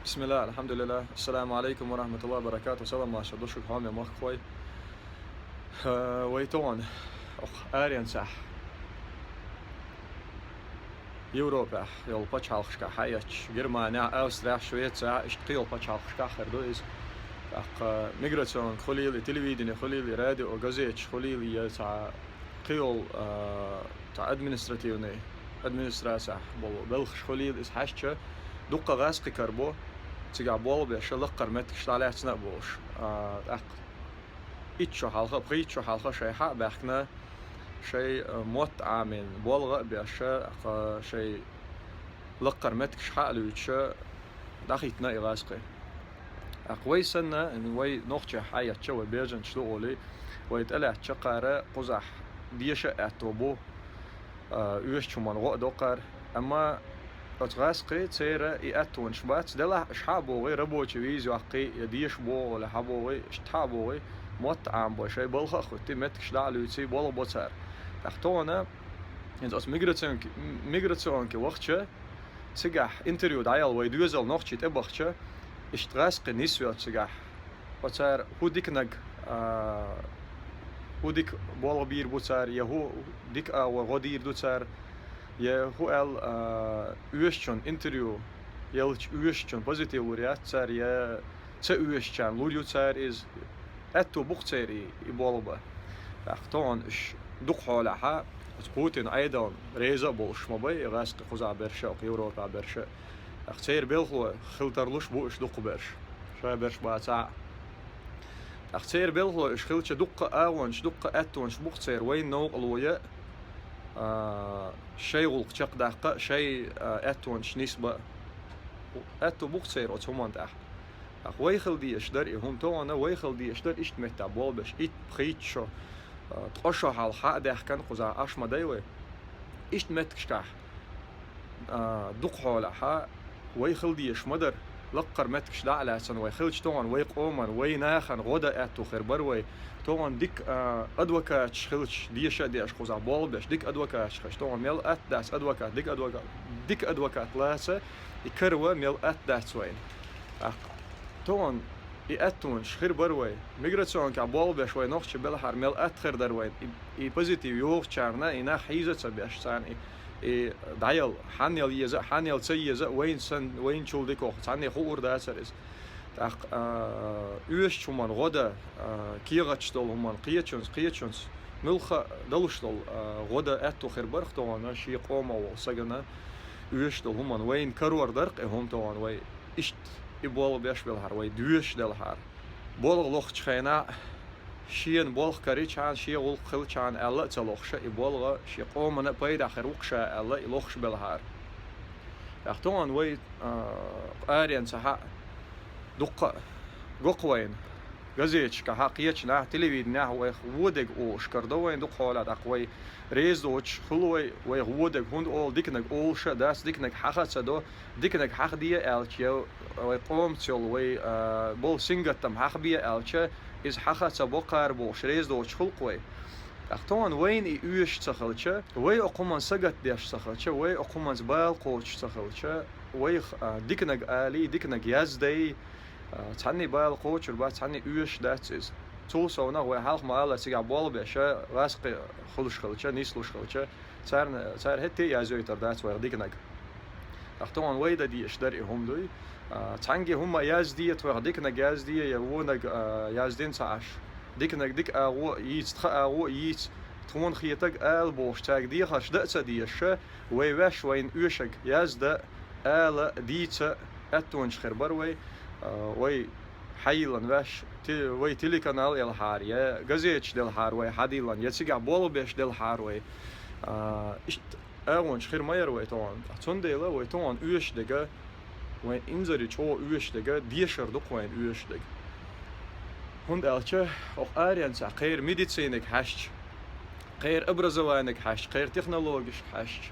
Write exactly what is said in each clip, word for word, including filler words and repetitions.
بسم الله، الحمد لله، السلام عليكم ورحمة الله وبركاته. Салам-маршал ду шуьга, хьоме махкахой. Э, вай тахана, ох, аренцахь, Европехь йолу пачхьалкхашкахь хьаэцча, Германехь, Австрехь, Швецехь, иштта кхин йолу пачхьалкхашкахь хир ду иза. ТӀаккха миграционка хуьлийла, и телевидение хуьлийла, и радио, газеташ хуьлийла, я цхьа кхин йолу, а, цхьа административный, администрацехь болу белхаш хуьлийла иза хьаьжча, дуккха гӀаьскхи карабо, цигахь болх беш, лаккхара меттигаш дӀалаьцна а болуш. А, тӀаккха итт шо хьалха, пхийтта шо хьалха шайн хьа а баьхкина, шайн, а, мотт Ӏамийна, болх а беш, а, шайн лаккхара меттигаш хьа а луьйчуш, дӀахӀиттина и гӀаьскхи. ТӀаккха вай санна, вай нохчий хьаэцча, вай бежанаш ду олий, вай тӀелаьцча кхара кхузахь деша а аьтто бу, а, оьшучу хӀуманна гӀо а до кхара. Амма оцу гӀаьскхи церан и аьттонаш бац, делахь а уьш хьа а богӀий, рабочий виза йоккхий, я деша богӀу, я хьа а богӀий, иштта хьа а богӀий, мотт Ӏамабой, шайн балха а хӀуьттий, меттигаш дӀа а луьйций, болх бо цара. ТӀаккха тахана хӀинца оцу миграционки, миграционки вахча, цигахь интервью дӀаяла вай доьзал нохчий тӀебахча, иштта гӀаьскхи нисвелча цигахь, оцара хӀун диканиг, а, хӀун дика болх бийр бу цара, я хӀун дика агӀо гӀо дийр ду цара, я хӀун аьлла, а, оьшучунна интервью елча оьшучунна позитив лур яц цара, я ца оьшучарна лур ю цара иза. Аьтто бу-кх церан и, и болх бан. ТӀаккха тахана уьш дукха хьолехь оцу Путин Ӏедална реза а болуш ма бай, и гӀаьскхи кхузахь берш а, окху Европехь берш а. ТӀаккха церан белхало хила тарлуш бу уьш дукхахберш, шаберш бацахь а. ТӀаккха церан белхало уьш хилча, дуккха а агӀонаш, дуккха а аьттонаш бу-кх церан вайна новкъарло ян а, а, шайн гӀуллакх чекхдаккха а, шайн, а, аьттонаш нисбан а. Аьтто бу-кх церан оцу хӀуманна тӀехь. ТӀаккха вай хила дезаш дара и хӀума тахана, вай хила дезаш дара иштта меттехь болх беш, итт, пхийтта шо, а, ткъа шо хьалха хьа а даьхкина кхузахь, Ӏаш ма дай вай. Иштта меттигашкахь, а, дукха хьолехь вай хила дезаш ма дара, лаккхара меттигаш дӀа а лаьцна вай хилча тахана, вай къоман, вай нахана гӀо дан аьтто хир бара вай. Тахана дика, а, адвокаташ хилча, деша а деш кхузахь болх беш, дика адвокаташ хилча, тахана мел атта дац адвокат, дика адвокат, дика адвокат лаца, и караван мел атта дац вайна. ТӀаккха тахана и аьттонаш хир бара вай. Миграционкехь болх беш вай нохчий белхьара мел атта хир дара вайна. И, и позитив йогӀучарна, и нах хьийза а ца беш царна, и, и дӀаяла, хьанна яла еза а, хьанна яла ца еза а, вайна санна, вайначул дика ваха, цхьанне хуур дацара иза. ТӀаккха, а, оьшучу хӀуманна гӀо дан, а, кехаташ долу хӀуманна, кхечунца, кхечунца, муьлхха а далуш долу, а, гӀо дан аьтто хир бара-кх тахана шен къомах волу сагана, оьшуш долу хӀуманна вайна карор дара-кх и хӀума тахана вай. Иштта и болх беш белхьара, вай доьшуш делхьара. Болх лохучу хенахь, шена болх каричхьана, шен гӀуллакх хилчхьана аьлла а ца лохуша, и болх шен къомана а пайда хир ву-кх ша аьлла, и лохуш белхьара. ТӀаккха тахана вай, а, аренца хьа а дуккха а го-кх вайна. Газеташкахь а, кхечанхьа а, телевиденехь а вайх вон дерг олуш карадо вайна дукха хьолехь, тӀаккха вай реза доцуш хуьлу вай, вайх вон дерг хӀунда олу, диканиг олуш а дац, диканиг хьаха а ца до, диканиг хьахаде аьлча, я вай къомаца йолу, вай, а, болу сингаттам хьахабе аьлча, иза хьаха а ца бо кхара бохуш, реза доцуш хуьлу-кх вай. ТӀаккха тахана вайна и оьшуш ца хилча, вай окху хӀуманна сагатдеш ца хилча, вай окху хӀуманца бала кхочуш ца хилча, вайх, а, диканиг алий, диканиг яздай, а, цхьанний бала кхочур бац, цхьанний оьшуш дац иза. Цул совнах вай хьалха ма-аллара цигахь болх беш, гӀаьскхи хуьлуш хилча, нислуш хилча, царна, цара хӀетте а язйойтур дац вайх диканиг. ТӀаккха тахана вай дан дезаш дара и хӀума дуй. А, цхьаьнгге хӀумма а язде, тхойх диканиг язде, я вониг, а, яздина ца Ӏаш. Диканиг дика агӀо а йийца, тхан агӀо а йийца, тхуна хетаг ала бохуш, цаьрга дехарш дан а ца дезаш, вай ваьш вайна оьшург яздан, ала, дийца аьттонаш хир бара вай, а, вай хьайиллина ваьш, те-, вай телеканал елхьара, я газеташ делхьара вай хьадиллина, я цигахь болх беш делхьара вай. А, иштта агӀонаш хир ма яра вай тахана. Цундела вай тахана оьшуш дерг, вайн инзаре чӀогӀа оьшуш дерг, дешар ду-кх вайна оьшуш дерг. ХӀунда аьлча, окху аренца кхеран медициниг хьаьжча, кхеран образованиг хьаьжча, кхеран технологишка хьаьжча,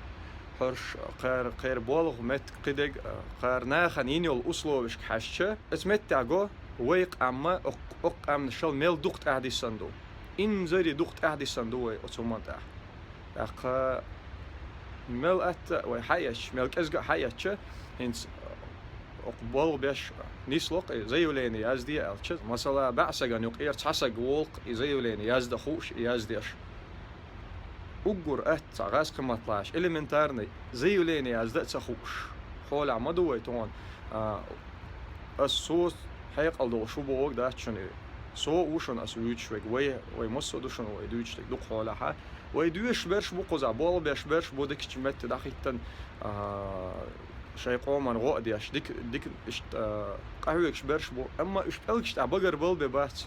хӀорш кхеран, кхеран болх, меттиг, кхидерг, кхеран нахана йина йолу условишка хьаьжча, оцу меттехь го вай къам, окх-, окху къаьмнашал мел дукха тӀаьхьадиссан ду. Инзаре дукха тӀаьхьадиссан ду вай оцу хӀуманна тӀехь. ТӀаккха мел атта а вай хьаэцча, мел кӀезга а хьаэцча, хӀинца, а, Оха болх беш нисло-кх и заявление язде аьлча, масала, бӀаь сагана юкъера цхьа саг волу-кх и заявление яздан хууш, и яздеш. Уггар атта цхьа гӀазкхи маттахь элементарный заявление яздан а ца хууш. Хьолахь ма ду вай тхуна, а, ас со хьекъал долуш ву бохург дац шуна и. Со а ву шуна ас вуьйцуш верг, вай, вай массо а ду шуна вай дуьйцуш дерг дукха хьолахь. Вай доьшуш берш бу кхузахь, болх беш берш бу дикачу метте дӀахӀиттина, а, шайн къоман гӀо а деш, дика, дика иштта, а, къахьоьгуш берш бу, амма уьш пӀелгаш тӀехь багарбала бен бац.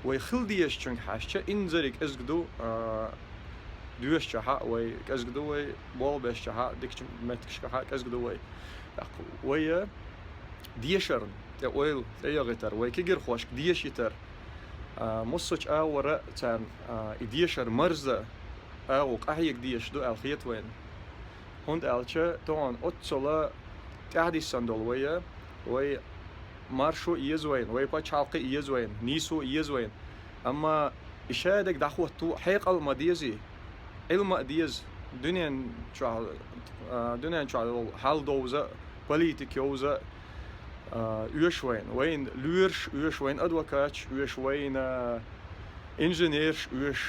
Вай хила дезачуьнга хьаьжча, инзаре кӀезиг ду, а, доьшучохь а вай кӀезиг ду, вай болх бешчохь а, дикачу меттигашкахь а кӀезиг ду вай. ТӀаккха вай, а, дешарна тӀе ойла тӀеяхийтар, вай кегирхошка дешийтар. А, массо а агӀора царна, а, и дешар марза агӀо къахьега дезаш ду аьлла хета вайна. ХӀунда аьлча тхуна оццула тӀаьхьадиссина долу вай, вай маршо а еза вайна, вай пачхьалкх а еза вайна, нийсо а еза вайна. Амма и шадерг дӀахӀотто хьекъал а ма дезий, Ӏилма а деза, дуьнен чохь, а, дуьнен чохь долу хьал довза а, политика йовза а, а, оьшу вайна. Вайна лоьраш оьшу, вайна адвокаташ оьшу, вайна инженераш оьшу.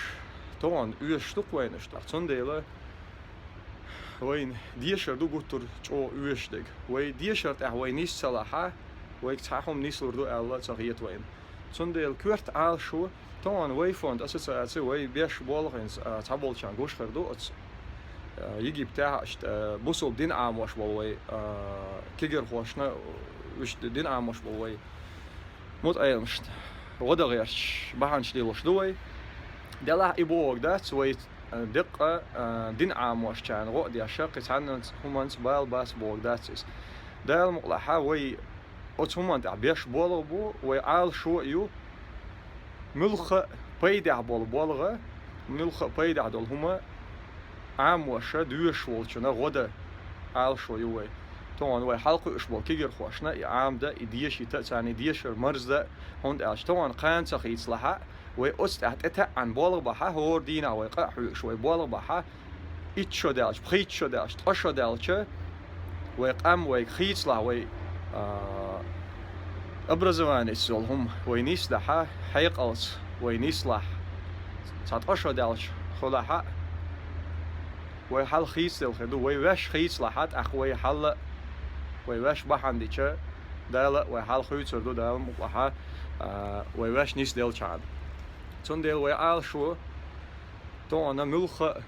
Тхуна оьшуш ду-кх вайна уьш. Цундела вайна дешар ду гуттар а чӀогӀа оьшуш дерг. Вай дешар тӀехь вай нис ца лахь, вайга цхьа хӀума нислур ду аьлла ца хета вайна. Цундела коьрта Ӏалашо, тхуна вай фонд, ассоциаци, вай беш болх хӀинца, а, цхьаболчарна гуш хир ду оцу, а, Египтехь а, иштта, а, бусалба дин Ӏамош болу вай, а, кегирхошна, уьш дин Ӏамош болу вай мутаӀеламашна гӀо дан гӀерташ бахьанаш лелош ду вай. Делахь и бохург дац вай, а, деккъа, а, дин Ӏамошчарна гӀо а деш, кхин цхьаннанца хӀуманца бала бац бохург дац иза. Дала мукъалахь вай оцу хӀуманна тӀехь беш болх бу, вай Ӏалашо а ю, муьлхха а пайдехь болу болх, муьлхха а пайдехь долу хӀума Ӏамоша доьшуш волчунна гӀо дан Ӏалашо ю вай. Тхуна вай хьалакхуьуш болу кегирхошна и Ӏамадан, и дешийта а, царна и дешар марздан а, хӀунда аьлча тхуна кхана ца хийцалахь а, вай оцу тӀехь тӀетаьӀӀан болх бахь а, хӀора дийнахь вай къа а хьоьгуш вай болх бахь а, итт шо даьлча, пхийтта шо даьлча, ткъа шо даьлча, вай къам вайга хийцалахь, вай, а, образованица йолу хӀума вай нисдахь а, хьекъалца вай нислахь, цхьа ткъа шо даьлча хуьлахь а, вай хьал хийцаделла хир ду, вай ваьш хийцалахь а, тӀаккха вай хьал а, вай ваьш бахьана дича, Дала а вай хьал хуьйцур ду, Дала мукъалахь, а, вай ваьш нисделчхьана. Цундела вай Ӏалашо тхуна муьлхха а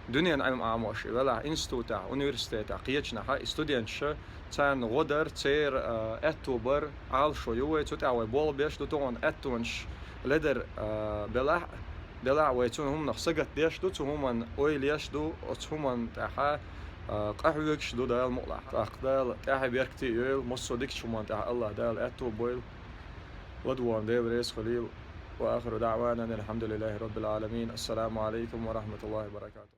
дуьненан Ӏилма Ӏамош и велахь, институтехь, университетехь кхечанхьа и студенташа, царна гӀо дар, церан, а, аьтто бар Ӏалашо ю вай, цу тӀехь вай болх беш ду, тхуна аьттонаш ледар, а, белахь а, делахь а вай цу хӀуманах сагатдеш ду, цу хӀуманна ойла еш ду, оцу хӀуманна тӀехь, а, къахьоьгуш ду Дала мукъалахь. ТӀаккха Дала тӀаьхье беркате а йойла, массо а дикачу хӀуманна тӀехь Аллах Дала аьтто а бойла. ЛадогӀарна Дела реза хуьлийла. Ва ахиру даӀвана анил хьамдулиллахӀи раббил Ӏаламин. Ассаламу Ӏалайкум ва рахьматуллахӀи ва баракатухӀ.